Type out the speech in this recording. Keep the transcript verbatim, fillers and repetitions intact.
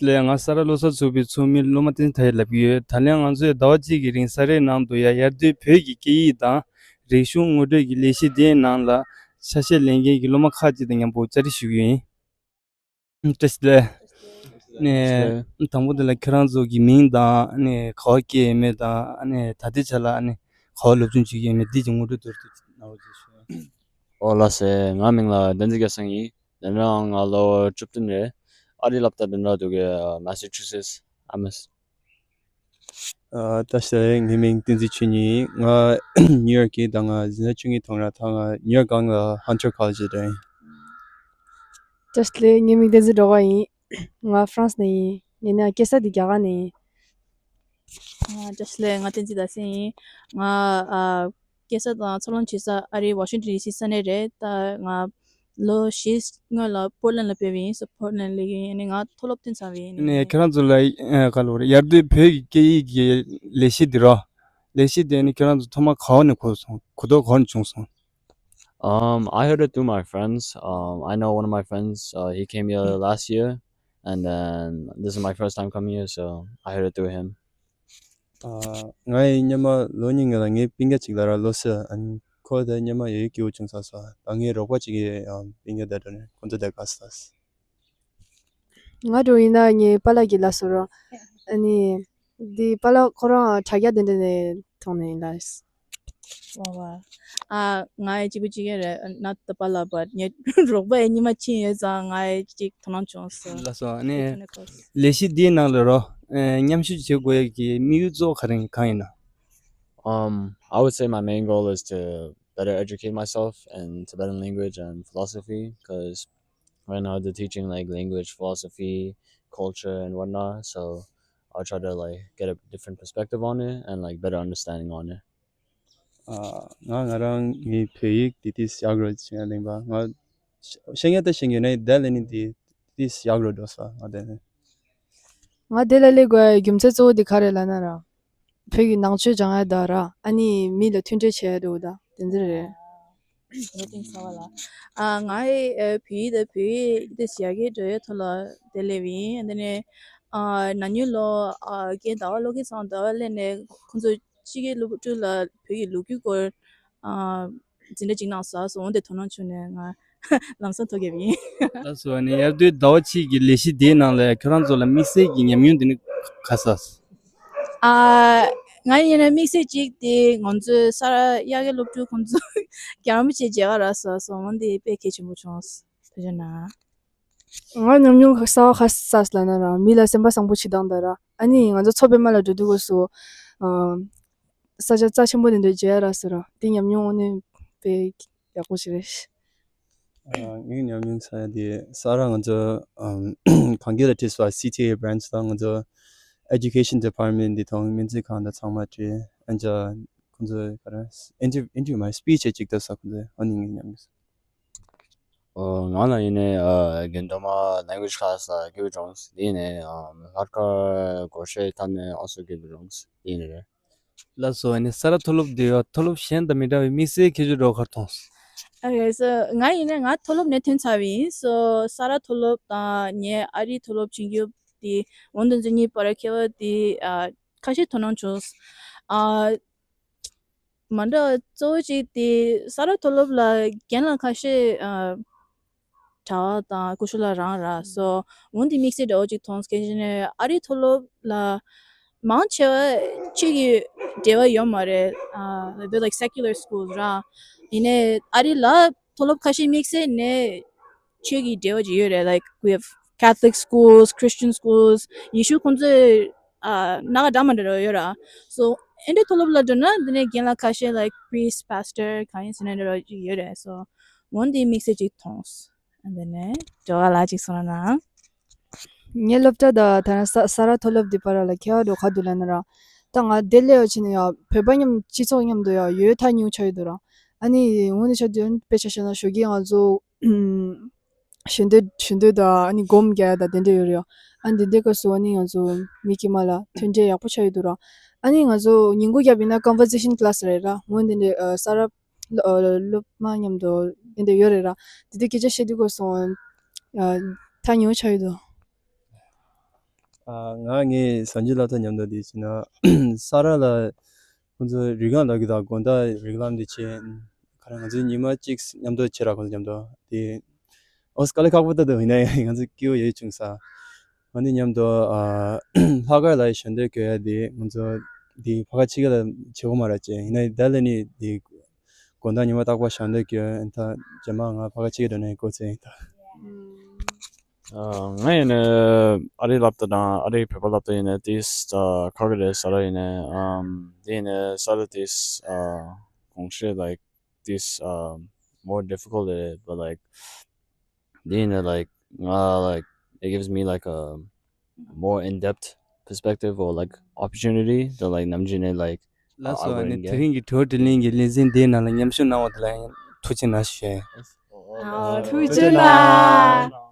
ལས། ང་ས་རཱ་བློ་གསར་ཚོགས་པའི་ཚོགས་མི་སློབ་མ་བསྟན་འཛིན་མཐའ་ཡས་ལབ་ཀྱི་ཡོད། ད་ལན་ང་ཚོས་ཟླ་བ་གཅིག་གི་རིང་ས་རཱའི་ནང་དུ་ཡ་དབྱར་དུས་བོད་ཀྱི་སྐད་ཡིག་དང་རིག་གཞུང་ངོ་སྤྲོད་ཀྱི་ལས་གཞི་དེའི་ནང་ལ་ཆ་ཤས་ལེན་མཁན་གྱི་སློབ་མ་ཁག་ཅིག་དང་མཉམ་པོ་བཅར་འདྲི་ཞུ་གི་ཡིན། བཀྲ་ཤིས་བདེ་ལེགས། ནས་དང་པོ་དེ་ལ་ཁྱེད་རང་ཚོ་གི་མིང་དང་ནས་ག་པར་སྐྱེས་ཡོད་མེད་དང་ནས་ད་ལྟའི་ཆ་ལ་ནས་ག་པར་སློབ་སྦྱོང་བྱེད་ཀྱི་ཡོད་མེད་འདི་གི་ངོ་སྤྲོད་མདོར་བསྡུས་གནང་རོགས་ཞུ། ཨོ་ལགས་སེ། ང་མིང་ལ་བསྟན་འཛིན་སྐལ་བཟང་ཡིན། དེ་འདྲ་ང་ལོ་བཅུ་བདུན་རེད། ཨ་རི་སློབ་གྲྭ་དེ་འདྲ་འདུག་གི། Massachusetts Amherst། ཨ། བཀྲ་ཤིས་བདེ་ལེགས། ངའི་མིང་བསྟན་འཛིན་ཆོས་ཉིད་ཡིན། ང་ནིའུ་ཡོག་གི། ད་ང་འཛིན་གྲྭ་བཅུ་གཉིས་ཐོན་ར། ད་ང་ནིའུ་ཡོག་གང་ལ་Hunter College རེད། བཀྲ་ཤིས་བདེ་ལེགས། ངའི་མིང་བསྟན་འཛིན་སྒྲོལ་དཀར་ཡིན། ང་ཧྥ་རན་སི་ནས་ཡིན། ཡིན་ནའི་སྐྱེས་ས་དེ་རྒྱ་གར་ནས་ཡིན། ཨ། བཀྲ་ཤིས་བདེ་ལེགས། ང་བསྟན་འཛིན་ཟླ་གསལ་ཡིན། ང་ཨ་སྐྱེས་ས་དང་འཚར་ལོངས་བྱེད་ས་ཨ་རིའི་ཝ་ཤིང་ཊོན་ཌི་སི་ས་གནས་རེད། ད་ང་ལོ་བཞི་སྔོན་ལ་པོར་ལེན་ལ་ཕེབས་པ་ཡིན། སོ་པོར་ལེན་ལ་ཡིན་ནའི་ང་མཐོ་སློབ་ཐོན་ཚར་བ་ཡིན། ནས་ཁྱེད་རང་ཚོ་ལ་ཨ་ག་ལབ་རེད། དབྱར་དུས་བོད་ཀྱི་སྐད་ཡིག་གི་ལས་གཞི་འདི་རོ། ལས་གཞི་དེ་ནི་ཁྱེད་རང་ཚོ་ཐོག་མ་ག་པར་ནས་གོ་སོང་། གོ་རྟོགས་ག་པར་ནས་བྱུང་སོང་། Um, I heard it through my friends. Um, I know one of my friends. Uh, he came here last year, and then this is my first time coming here, so I heard it through him. ཨ། ང་ཡི་སྔོན་མ་ལོ་གཉིས་སྔོན་ལ་ངའི་སྤུན་ཀྱག་ཅིག་ལ་ར་ལོ་སི། ཨ་ནི་ཁོ་དེ་སྔོན་མ་ཡོད་སྐྱིད་པོ་བྱུང་ས་སོ། ད་ངའི་རོགས་པ་ཅིག་གི་ཨ་སྤུན་ཀྱག་དེ་འདྲ་ནས་ཁོང་ཚོ་དེ་ག་ས། ང་འདྲ་བོ་ཡིན་ན་ངའི་པཱ་ལགས་ཀྱི་ལ་སོ་ར། ཨ་ནི་འདི་པཱ་ལགས་ཁོ་རང་དྲ་རྒྱ་དེ་འདྲ་ནས་མཐོང་ནས་ཡིན་ལ། ཝ་ཝ། ཨ། ང་ཡི་གཅིག་པུ་གཅིག་རྐྱང་རེད། Not the པཱ་ལགས། But ངའི་རོགས་པ་ཡི་ཉི་མ་ཕྱིན་ཡོད་ཙང་ང་ཡི་གཅིག་དོ་སྣང་བྱུང་སོང་། ལགས་སོ། ཨ་ནི་ལས་གཞི་འདིའི་ནང་ལ་རོ། ཨ། མཉམ་ཞུགས་བྱེད་དགོས་ཡ་གི་དམིགས་ཡུལ་གཙོ་བོ་ག་རེ་གང་ཡིན་ན། Um, I would say my main goal is to better educate myself in Tibetan language and philosophy, because right now they're teaching, like, language, philosophy, culture, and whatnot. So I'll try to, like, get a different perspective on it and, like, better understanding on it. ཨ། ང་ང་རང་ངའི་བོད་ཡིག་དེ་ཏིས་ཡག་རོ་ཅིག་གླེང་བ། ང་ཤེས་ཡ་ད་ཤེས་ཡོད་ནའི་དེབ་ལེན་ནི་དེ་ཏིས་ཡག་རོ་འགྲོ་ས། ང་དེ་ནི། ང་དེབ་ལ་སླེབས་དགོས་རྒྱུ་མཚན་གཙོ་བོ་དེ་ག་རེ་ལབ་ན་ར། བོད་ཀྱི་ནང་ཆོས་སྦྱང་ཡ་ད་ར། ཨ་ནི་མི་ལ་མཐུན་འབྲེལ་བྱེད་ཡ་འདུག་ད་དེ་འདྲ་རེད། ལོ་ཏིང་ཚ་བ་ལ། ཨ། ང་ཡི་ཨ་བོད་ཡིག་དང་བོད་ཡིག་དེ་ཡར་རྒྱས་འགྲོ་ཡའི་ཐོག་ལ་དེབ་ལེན་པ་ཡིན། དེ་ནས་ཨ་ན་ནིང་ལོ་ཨ་རྒན་ཟླ་བ་བློ་སྐྱིད་ཚང་ཟླ་བ་སླེབས་ནས་ཁོང་ཚོ་ཕྱི་རྒྱལ་སློབ་ཕྲུག་ལ་བོད་ཀྱི་ལོ་རྒྱུས་སྐོར་ཨ་འཛིན་གྲྭ་གཅིག་གནང་ས་སོང་། འོན་ཏེ་དོ་སྣང་བྱུང་ནས་ང་ལམ་སང་ཐོ་བརྒྱབ་ཡིན། ལགས་སོ། ཨ་ནི་དབྱར་དུས་ཟླ་བ་གཅིག་གི་ལས་གཞི་དེའི་ནང་ལ་ཁྱོད་རང་ཚོ་ལ་དམིགས་བསལ་གྱི་ཉམས་མྱོང་དེ་ནི་ག་ས། ཨ། ང་ཡིན་ན་དམིགས་བསལ་གཅིག་དེ་ང་ཚོའི་ས་རཱ་དབྱར་ཁའི་སློབ་ཕྲུག་ཁོང་ཚོ་རྒྱ་རམ་པོ་ཆེ་མཇལ་ག་རག་སོང་། འོན་ཏེ་དཔེ་གལ་ཆེན་པོ་བྱུང་། ཐུགས་རྗེ་གནང་། ང་ཉམས་མྱོང་གསར་པ་ག་ས་ལབ་ན་ར། མི་ལ་སེམས་པ་བཟང་པོ་བྱེད་སྟངས་དང་ར། ཨ་ནི་ང་ཚོ་མཚོ་པདྨ་ལ་འགྲོ་དུས་སྐབས་སུ་ཨ་ས་ཆ་རྩ་ཆེན་པོ་དེ་འདྲ་མཇལ་རག་སོང་ར། དེ་ཉམས་མྱོང་དངོས་གནས་དཔེ་ཡག་པོ་ཞིག་རེད། ཨ། ངའི་ཉམས་མྱོང་ཚ་ཡ་དེ་ས་རཱ་ང་ཚོ་ཨམ་གངས་སྐྱིད་ལ་ཁྲིད་པ་སི་ཊི་ཨེ་branch དང་ང་ཚོ་education department འདི་དང་སྨན་རྩིས་ཁང་དང་ཚང་མ་ཁྲིད། ཨ་ཅག་ཁོང་ཚོ་ག་རེ་interview interview མ་speech ཅིག་བཏབ་ས། ཁོང་ཚོ་ཨ་ནི་ངའི་ཉམས་མྱོང་། ཨོ། ང་ལ་ཡིན་ནའི་ཨ་རྒན་མདོ་མ་language class ལ་སྐྱིད་པོ་བྱུང་། དེ་ཡིན་ནའི་ཨ་ལྷག་དཀར་སྒོར་གཞས་འཐེན་ནས་ཨ་སོ་སྐྱིད་པོ་བྱུང་། དེ་ཡིན་ནའི་རེད། ལགས་སོ། ཨ་ནི་ས་རཱ་མཐོ་སློབ་འདི་ཡང་མཐོ་སློབ་གཞན་དང་མི་འདྲ་བའི་དམིགས་བསལ་ཁྱད་ཆོས་འདྲ་བོ་ག་རེ་མཐོང་སོང་། ཨ་རེད་སོ། ང་ཡིན་ནའི་ང་མཐོ་སློབ་ནས་ཐོན་ཚར་བ་ཡིན་སོ། ས་རཱ་མཐོ་སློབ་དང་ངའི་ཨ་རིའི་མཐོ་སློབ་ཆིང་ཡུབ་དེ་འོན་ཏེ་འཛིན་གཉིས་བར་ཁྱད་པར་དེ་ཨ་ཁ་ཤས་དོ་སྣང་བྱུང་། ཨ་མ་འདྲ་གཙོ་བོ་གཅིག་དེ་ས་རཱ་མཐོ་སློབ་ལ་རྒན་ལགས་ཁ་ཤས་ཨ་གྲྭ་པ་དང་སྐུ་ཞབས་ལགས་རང་རག་སོ། འོན་ཏེ་དམིགས་བསལ་འདྲ་བོ་གཅིག་མཐོང་སོང་། གལ་སྲིད་ནས་ཨ་རིའི་མཐོ་སློབ་ལ་མང་ཆེ་བ་ཆོས་ཀྱི་འབྲེལ་བ་ཡོད་མ་རེད། ཨ་they're like secular schools ར། ཡིན་ནའི་ཨ་རི་ལ་མཐོ་སློབ་ཁ་ཤས་དམིགས་བསལ་ནས་ཆོས་ཀྱི་འབྲེལ་བ་ཅིག་ཡོད་རེད། Like we have Catholic schools, Christian schools. ཡེ་ཤུ་ཁོང་ཚོས་ཨ་སྣ་ཁ་འདྲ་མི་འདྲ་ཡོད་ར། So ཨེ་འདྲའི་མཐོ་སློབ་ལ་འགྲོ་ན་འདི་ནས་རྒན་ལགས་ཁ་ཤས་like priest, pastor གང་ཡིན་ཟེར་ན་འདྲ་བ་ཅིག་ཡོད་རེད། So འོན་ཏེ་དམིགས་བསལ་ཅིག་མཐོང་། ཨ་འདི་ནས་ཇོ་ག་ལགས་ཅིག་གསུང་རོགས་གནང་། ངའི་སློབ་གྲྭ་དང་ད་ནང་ས་ས་རཱ་མཐོ་སློབ་འདི་བར་ལ་ཁྱད་པར་འདྲ་བོ་ག་འདུག་ལབ་ན་ར། ད་ང་འདིར་སླེབས་པ་ཕྱིན་ནས་ཡང་བོད་པ་མཉམ་སྤྱི་ཚོགས་མཉམ་དུ་ཡང་ཡོད་ཐག་ཉེ་པོ་ཆགས་ཡོད་འདུག་ར། ཨ་ནི་འོན་ཏེ་ཆ་དོན་དཔེ་ཆ་བཞག་ན་ཞོགས་ཀས་ང་ཚོ་ཨུམ་ཞལ་འདོན་ཞལ་འདོན་དང་ཨ་ནི་སྒོམ་རྒྱག་ཡ་དང་དེ་འདྲ་ཡོད་རེད་ཡ། ཨ་ནི་དེ་འདྲའི་སྐབས་སུ་ཨ་ནི་ང་ཚོ་མི་དཀྱུས་མ་ལ་མཐུན་འབྲེལ་ཡག་པོ་ཆགས་ཡོད་འདུག་ར། ཨ་ནི་ང་ཚོ་ཉིན་གུང་རྒྱབ་ཡིན་ན་conversation class རེད་ར། འོན་ཏེ་འདི་ཨ་ས་རཱ་སློབ་མ་མཉམ་དུ་དེ་འདྲ་ཡོད་རེད་ར། དེ་དུས་སྐད་ཆ་བཤད་དུས་སྐབས་སུ་ཨ་ཐག་ཉེ་པོ་ཆགས་ཡོད་འདུག་ཨ། ང་ངའི་གཟའ་མཇུག་སློབ་གྲྭ་མཉམ་དུ་དེ་བྱས་ན་ས་ར་ལ་ཁོང་ཚོ་རི་སྒང་ལབ་ཀྱི་དང་དགོང་དག་རིགས་ལམ་དེ་བྱས། ཁ་ར་ང་ཚོ་ཉི་མ་གཅིག་མཉམ་དུ་བྱས་ར། ཁོང་ཚོ་མཉམ་དུ་དེ་ཨོ་དཀའ་ལས་ཁག་པོ་ལྟ་འདུག་ཡིན་ན་ཡང་ང་ཚོ་སྐྱིད་པོ་ཡོད་བྱུང་ས། ང་འདི་མཉམ་དུ་ཨ་ལྷག་དཀར་ལ་ཞལ་འདོན་སྐྱོར་ཡ་དེ་ང་ཚོ་དེ་ཕ་ག་ཕྱི་རྒྱལ་ལ་བྱེད་དགོས་མ་ར་བྱས། ཡིན་ན་ད་ལས་ནི་དེ་དགོང་དག་ཉི་མ་རྟག་པར་ཞལ་འདོན་སྐྱོར། ད་རྗེས་མ་ང་ཕ་ག་ཕྱི་རྒྱལ་འགྲོ་ནས་སྐོར་ཚེ་ཡིན་ད། ཨ། ང་ཡིན་ནི་ཨ་རིའི་སློབ་གྲྭ་དང་ཨ་རིའི་བོད་པ་སློབ་གྲྭ་ཡིན་ནི་དེས་ད་ཁག་གི་རེད། ས་ར་ཡིན་ནི་ཨམ་དེ་ཡིན་ནི་ས་ར་དེས་ཨ་གོང་ཤོས་like this um more difficult རེད། But like དེ་ཡིན་ནི་like ང་like it gives me like a more in-depth perspective or like opportunity that like ནམ་རྒྱུན་ནས་like ལགས་I སོ། ཨ་wouldn't ནི་དེ་get རིང་གི་བྲོ་དྲི་ལིང་གི་ལེ་ཚན་འདིའི་ནང་ལ་མཉམ་ཞུགས་གནང་བ་དེ་ལ་ཡང་ཐུགས་རྗེ་གནང་ཞུ། ཨ། ཐུགས་རྗེ་གནང་།